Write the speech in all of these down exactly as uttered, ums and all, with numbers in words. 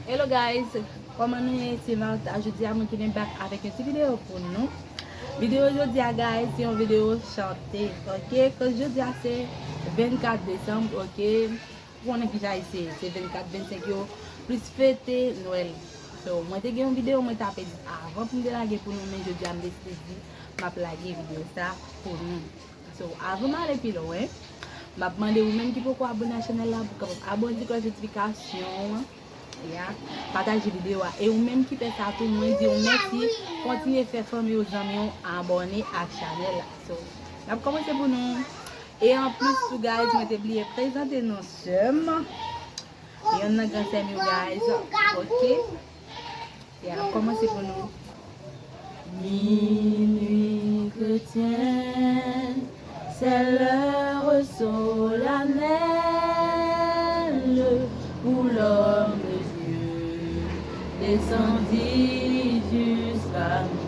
Hello guys, kòman nou ye? Se Martha. Jodi a mwen tounen back avèk yon ti videyo pou nou. Videyo jodi a guys, se yon videyo chante, ok? Koz jodi a se vennkat desanm, ok? Ou konnen kijan e ye, se vennkat, vennsenk yo plis fete Nwèl. So, mwen te gen yon videyo mwen t ap edit avan pou m te lage pou nou, men jodi a m deside di m ap lage videyo sa pou nou. So, avan m ale pi lwen, m ap mande ou menm ki poko abòne a chanèl la pou w kapab abòne, klòch notifikasyon an. Ya, pataje videyo a. E ou menm ki fè sa tou, mwen di w mèsi. Kontinye fè fanmi w, zanmi w abòne ak chanèl la. So, n ap kòmanse pou nou. E anplis tou, guys, mwen te bliye prezante non sè m. Yonn nan gran sè m yo, guys. Ok. Ya, n ap kòmanse pou nou. Minuit chrétien, c'est l'heure solennelle où l'homme de Dieu descendit jusqu'à nous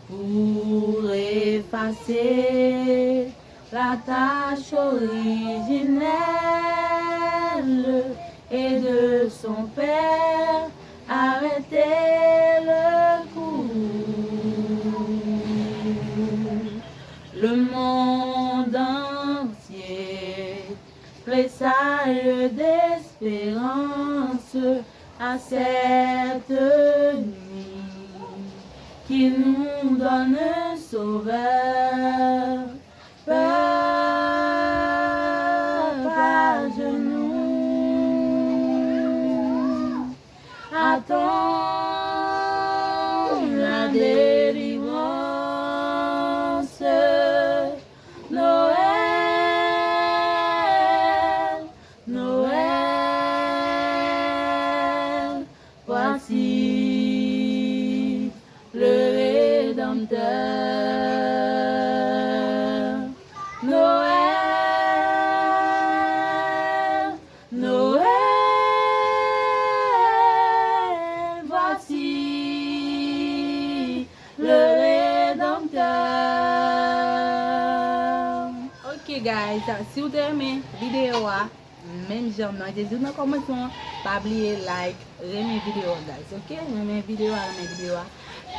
pour effacer la tâche originelle et de son père arrêter le coup. Le monde entier tressaille d'espérance à cette nuit qui nous donne un sauveur. Peuple à genoux, attends la délivrance. Noël, Noël, voici le Rédempteur. Noël, Noël, voici le Rédempteur. Ok guys, si w te renmen videyo a, menm jan mwen te di w nan kòmansman an, pa bliye like, renmen videyo a guys, ok? Renmen videyo a, renmen videyo a.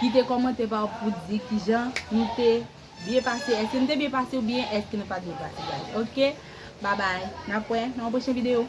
Kite kòmantè pa w pou di kijan nou te byen pase, èske nou te byen pase oubyen èske nou pa t byen pase guys, ok? Babay, n ap wè nan yon pwochen videyo.